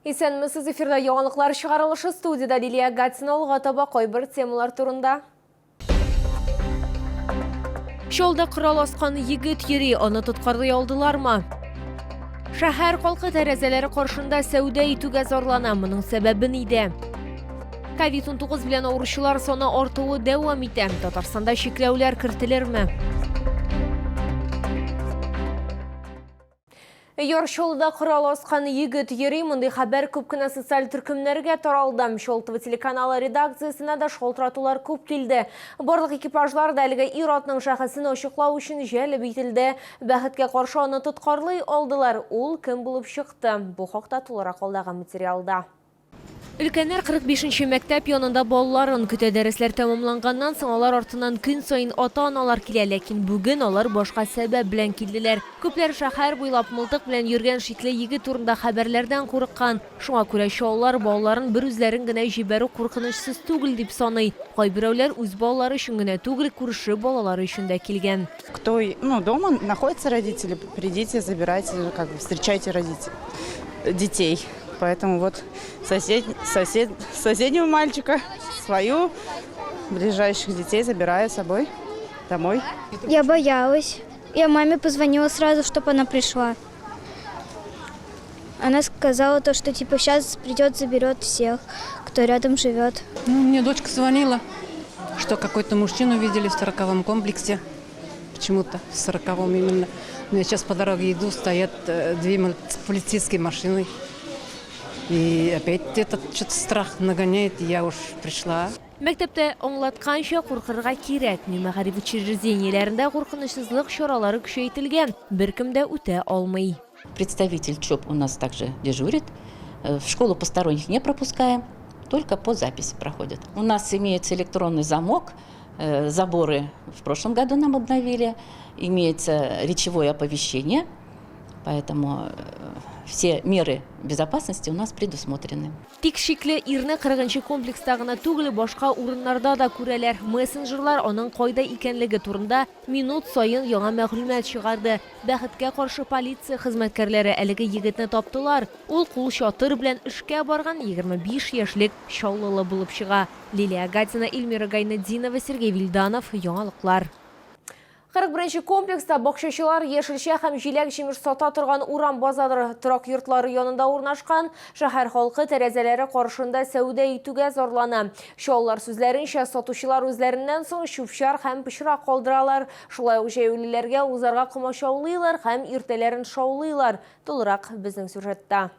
Исәнмесез, эфирда яңалыклар чыгарылышы студиядә Лилия Гатина алга таба кайбер темалар турында. Чалда корал аскан егет йөри, аны тоткарлый алдылармы? Шәһәр халкы тәрәзәләре каршында сәүдә итүгә зарлана, моның сәбәбе нидә? Ковид-19 белән авыручылар саны артуы дәвам итә. Татарстанда чикләүләр кертелерме? Яр Чаллыда корал аскан егет йөри. Мондый хәбәр күп кенә социаль төркемнәргә таралды. Чаллы телеканалы редакциясенә дә шалтыратулар күп килде. Барлык экипажлар да әлеге ир-атның шәхесен ачыклау өчен җәлеп ителде. Бәхеткә каршы аны тоткарлый алдылар. Ул кем булып чыкты? Бу хакта тулырак алдагы материалда. Өлкәннәр 45 нче мәктәп янында балаларын көтә. Дәресләр тәмамланганнан соң алар артыннан көн саен ата-аналар килә. Ләкин бүген алар башка сәбәп белән килделәр. Күпләр шәһәр буйлап мылтык белән йөргән шикле егет турында хәбәрләрдән курыккан. Шуңа күрә чаллылар балаларын берүзләрен генә җибәрү куркынычсыз түгел дип саный. Кайберәүләр үз балалары өчен генә түгел, күрше балалары өчен дә килгән. Кто, ну, дома находятся родители, придите, забирайте, как бы встречайте родителей, детей. Поэтому вот сосед, сосед, соседнего мальчика, свою, ближайших детей забираю с собой домой. Я боялась. Я маме позвонила сразу, чтобы она пришла. Она сказала то, что типа сейчас придет, заберет всех, кто рядом живет. Ну, мне дочка звонила, что какой-то мужчину видели в сороковом комплексе. Почему-то в сороковом именно. Но я сейчас по дороге иду, стоят э, две полицейские машины. И опять этот что-то страх нагоняет, и я уж пришла. Мәктәптә аңлатканча, куркырга кирәкми. Мәгариф учреждениеләрендә куркынычсызлык чаралары көчәйтелгән, беркем дә үтә алмый. Представитель ЧОП у нас также дежурит. Э, в школу посторонних не пропускаем, только по записи проходят. У нас имеется электронный замок, э, заборы в прошлом году нам обновили, имеется речевое оповещение, поэтому э, все меры безопасности у нас предусмотрены. Тик шикле ирне 40 нчы комплекста гына түгел, башка урыннарда да күрәләр. Мессенджерлар аның кайда икәнлеге турында минут саен яңа мәгълүмат чыгарды. Бәхеткә каршы, полиция хезмәткәрләре әлеге егетне таптылар. Ул кулчатыр белән эшкә барган 25 яшьлек чаллылы булып чыга. Лилия Гатина, Эльмира Гайнетдинова, Сергей Вильданов, Яңалыклар. 41 нче комплекста бакчачылар яшелчә һәм җиләк-җимеш сата торган урам базары торак йортлары янында урнашкан. Шәһәр халкы тәрәзәләре каршында сәүдә итүгә зарлана. Чаллылар сүзләренчә, сатучылар үзләреннән соң чүп-чар һәм пычрак калдыралар. Шулай ук җәяүлеләргә узарга комачаулыйлар һәм иртәләрен шаулыйлар. Тулырак безнең сюжетта.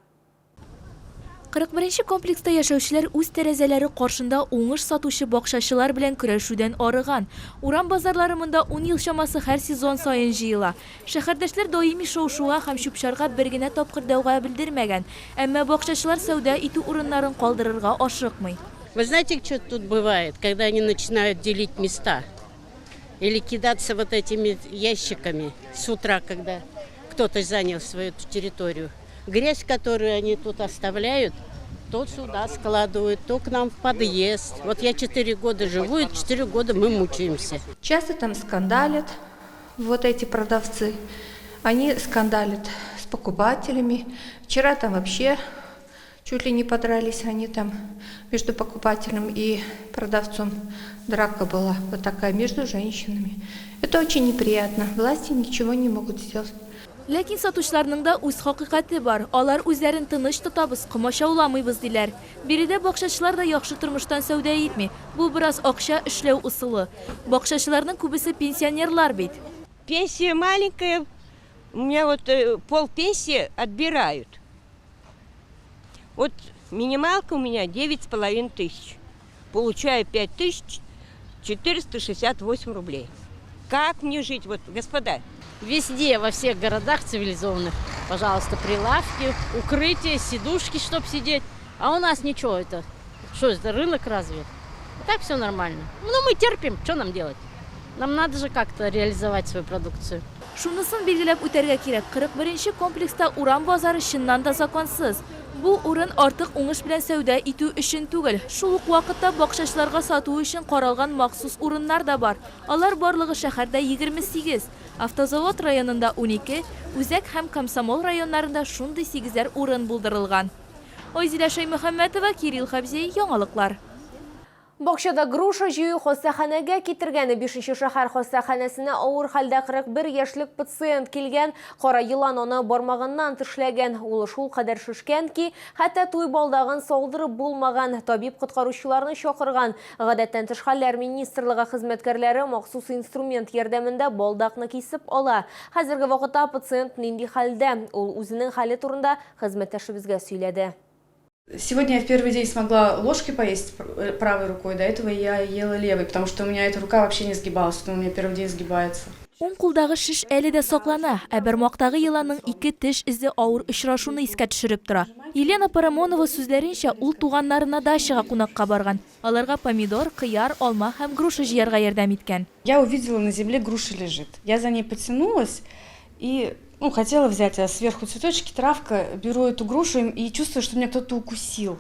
41 нче комплекста яшәүчеләр үз тәрәзәләре каршында уңыш сатучы бакчачылар белән көрәшүдән арыган. Урам базарлары монда ун ел чамасы һәр сезон саен җыела. Шәһәрдәшләр даими шау-шуга һәм чүп-чарга бер генә тапкыр дәгъва белдермәгән. Әмма бакчачылар сәүдә итү урыннарын калдырырга ашыкмый. Вы знаете, что тут бывает, когда они начинают делить места или кидаться вот этими ящиками с утра, когда кто-то занял свою территорию. Грязь, которую они тут оставляют, то сюда складывают, то к нам в подъезд. Вот я 4 года живу, и 4 года мы мучаемся. Часто там скандалят вот эти продавцы. Они скандалят с покупателями. Вчера там вообще чуть ли не подрались они там между покупателем и продавцом. Драка была вот такая между женщинами. Это очень неприятно. Власти ничего не могут сделать. Ләкин сатучыларның да үз хакыйкате бар. Алар үзләрен тыныч тотабыз, комачауламыйбыз, диләр. Биредә бакчачылар да яхшы тормыштан сәүдә итми. Бу бераз акча эшләү ысулы. Бакчачыларның күбесе пенсионерлар бит. Пенсия маленькая, у меня вот э, пол пенсии отбирают. Вот минималка у меня 9,5 тысяч. Получаю 5468 рублей. Как мне жить, вот, господа? Везде, во всех городах цивилизованных, пожалуйста, прилавки, укрытия, сидушки, чтоб сидеть. А у нас ничего это. Что это, рынок разве? Так все нормально. Ну, мы терпим, что нам делать? Нам надо же как-то реализовать свою продукцию. Шунысын билгеләп үтәргә кирәк, 41 нче комплекста урам базары чыннан да законсыз. Бу урын артык уңыш белән сәүдә итү өчен түгел. Шул ук вакытта бакчачыларга сату өчен каралган махсус урыннар да бар. Алар барлыгы шәһәрдә 28. Автозавод районында 12, Үзәк һәм Комсомол районнарында шундый сигезәр урын булдырылган. Айзилә Шәймөхәммәтова, Кирилл Хәбзей, Яңалыклар. Бакчада груша җыю хастаханәгә китергән. Бишенче шәһәр хастаханәсенә авыр хәлдә 41 яшьлек пациент килгән. Кара елан аны бармагыннан тешләгән. Ул шулкадәр шешкән ки, хәтта туй балдагын салдырып булмаган. Табиб коткаручыларны чакырган. Гадәттән тыш хәлләр министрлыгы хезмәткәрләре махсус инструмент ярдәмендә балдакны кисеп ала. Хәзерге вакытта пациент нинди хәлдә? Ул үзенең хәле турында хезмәттәшебезгә сөйләде. Сегодня я в первый день смогла ложкой поесть правой рукой, до этого я ела левой, потому что у меня эта рука вообще не сгибалась, у меня первый день сгибается. Уң кулдагы шеш әле дә саклана, ә бармактагы еланның ике теш эзе авыр очрашуны искә төшереп тора. Елена Парамонова сүзләренчә, ул туганнарына дачага кунакка барган. Аларга помидор, кыяр, алма һәм груша җыярга ярдәм иткән. Я увидела, на земле груша лежит. Я за ней потянулась и, ну, хотела взять, а сверху цветочки, травка, беру эту грушу и чувствую, что меня кто-то укусил.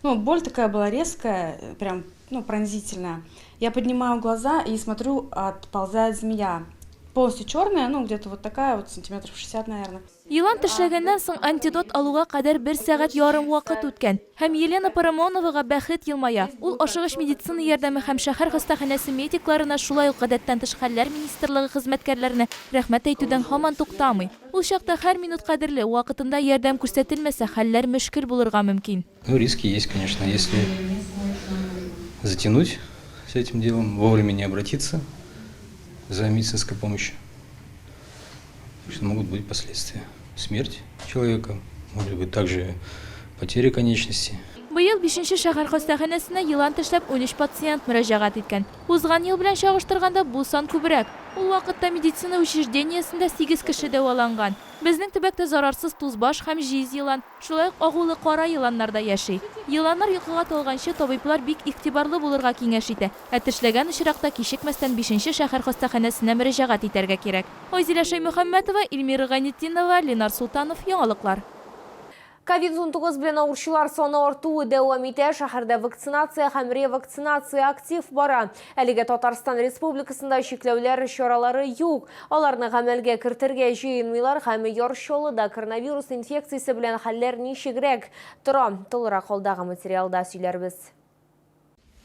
Ну, боль такая была резкая, прям, ну, пронзительная. Я поднимаю глаза и смотрю, отползает змея. Полностью черная, ну, где-то вот такая, вот сантиметров 60, наверное. Елан тешләгәннән соң антидот алуга кадәр бер сәгать ярым вакыт үткән. Һәм Елена Парамоновага бәхет елмая. Ул ашыгыч медицина ярдәме һәм шәһәр хастаханәсе медикларына, шулай ук Гадәттән тыш хәлләр министрлыгы хезмәткәрләренә рәхмәт әйтүдән һаман туктамый. Ул чакта һәр минут кадерле, вакытында ярдәм күрсәтелмәсә, хәлләр мөшкел булырга мөмкин. Ну, риски есть, конечно, если затянуть с этим делом, вовремя не обратиться за медицинской помощью, могут быть последствия. Смерть человека, может быть также потеря конечности. Быел бишенче шәһәр хастаханәсенә елан тешләп 13 пациент мөрәҗәгать иткән. Узган ел белән чагыштырганда бу сан күбрәк. Ул вакытта медицина учреждениесендә 8 кеше дәваланган. Безнең төбәктә зарарсыз тузбаш һәм җиз елан, шулай ук агулы кара еланнар да яши. Еланнар йокыга талганчы табиблар бик игътибарлы булырга киңәш итә. Ә тешләгән очракта кичекмәстән бишенче шәһәр хастаханәсенә мөрәҗәгать итәргә кирәк. Айзилә Шәймөхәммәтова, Эльмира Гайнетдинова, Ленар Султанов, Яңалыклар. Ковид-19 белән авыручылар саны артуы дәвам итә. Шәһәрдә вакцинация һәм ревакцинация актив бара. Әлегә Татарстан Республикасында чикләүләр чаралары юк. Аларны гамәлгә кертергә җыенмыйлар һәм Яр Чаллыда коронавирус инфекциясе белән хәлләр ничегрәк тора? Тулырак алдагы материалда сөйләрбез.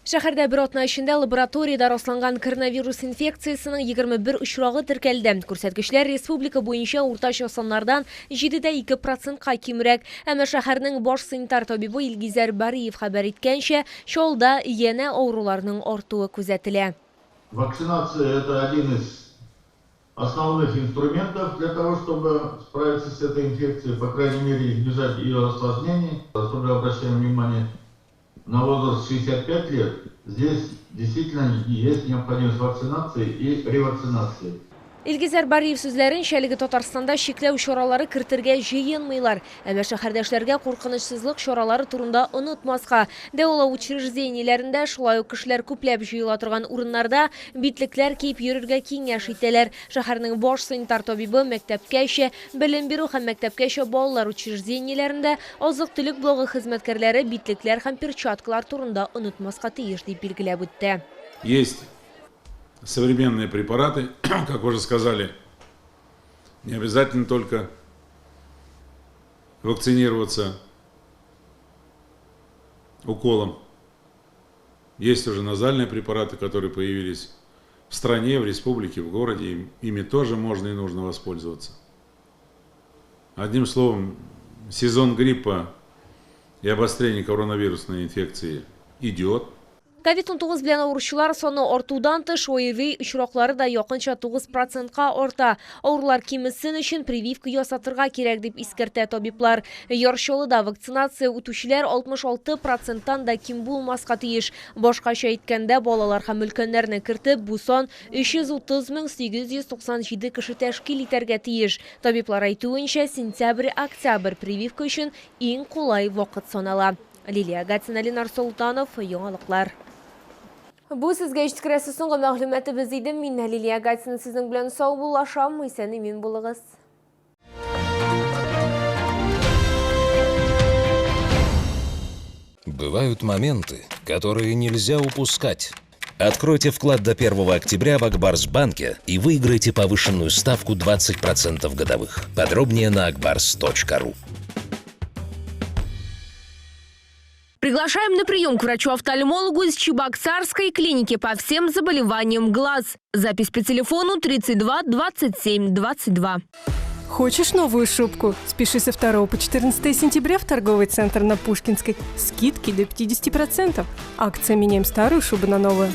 Шәһәрдә бер атна эчендә лабораториядә расланган коронавирус инфекциясенең 21 очрагы теркәлде. Күрсәткечләр республика буенча уртача саннардан 7,2 процентка кимрәк. Әмма шәһәрнең баш санитар табибы Илгизәр Бариев хәбәр иткәнчә, Чаллыда янә авыруларның артуы күзәтелә. Вакцинация – это один из основных инструментов для того, чтобы справиться с этой инфекцией, по крайней мере, избежать ее осложнений. Особенно обращаем внимание на возраст 65 лет. Здесь действительно есть необходимость вакцинации и ревакцинации. Илгизәр Бариев сүзләренчә, әлеге Татарстанда чикләү чаралары кертергә җыенмыйлар. Әмма шәһәрдәшләргә куркынычсызлык чаралары турында онытмаска. Дәвалау учреждениеләрендә, шулай ук кешеләр күпләп җыела торган урыннарда битлекләр киеп йөрергә киңәш итәләр. Шәһәрнең баш санитар табибы мәктәпкәчә белем бирү һәм мәктәпкәчә балалар учреждениеләрендә азык-төлек блогы хезмәткәрләре битлекләр һәм перчаткалар турында онытмаска тиеш дип билгеләп үтте. Есть современные препараты, как уже сказали, не обязательно только вакцинироваться уколом. Есть уже назальные препараты, которые появились в стране, в республике, в городе. Ими тоже можно и нужно воспользоваться. Одним словом, сезон гриппа и обострение коронавирусной инфекции идет. Ковид-19 белән авыручылар саны артудан тыш, ОРВИ очраклары да якынча 9 процентка арта. Авырулар кимесен өчен прививка ясатырга кирәк дип искәртә табиблар. Яр Чаллыда вакцинация үтүчеләр 66 проценттан да ким булмаска тиеш. Башкача әйткәндә, балалар һәм өлкәннәрне кертеп, бу сан 330 мең 897 кеше тәшкил итәргә тиеш. Табиблар әйтүенчә, сентябрь-октябрь прививка өчен иң кулай вакыт санала. Лилия Гатина, Ленар Солтанов, Яңалыклар. Бу сезгә җиткерәсе соңгы мәгълүматыбыз иде. Мин Лилия Гатина сезнең белән саубуллашам. Исән-имин булыгыз. Бывают моменты, которые нельзя упускать. Откройте вклад до 1 октября в Акбарс-банке и выиграйте повышенную ставку 20% годовых. Подробнее на akbars.ru. Приглашаем на прием к врачу-офтальмологу из Чебоксарской клиники по всем заболеваниям глаз. Запись по телефону 32 27 22. Хочешь новую шубку? Спеши со 2 по 14 сентября в торговый центр на Пушкинской. Скидки до 50%. Акция «Меняем старую шубу на новую».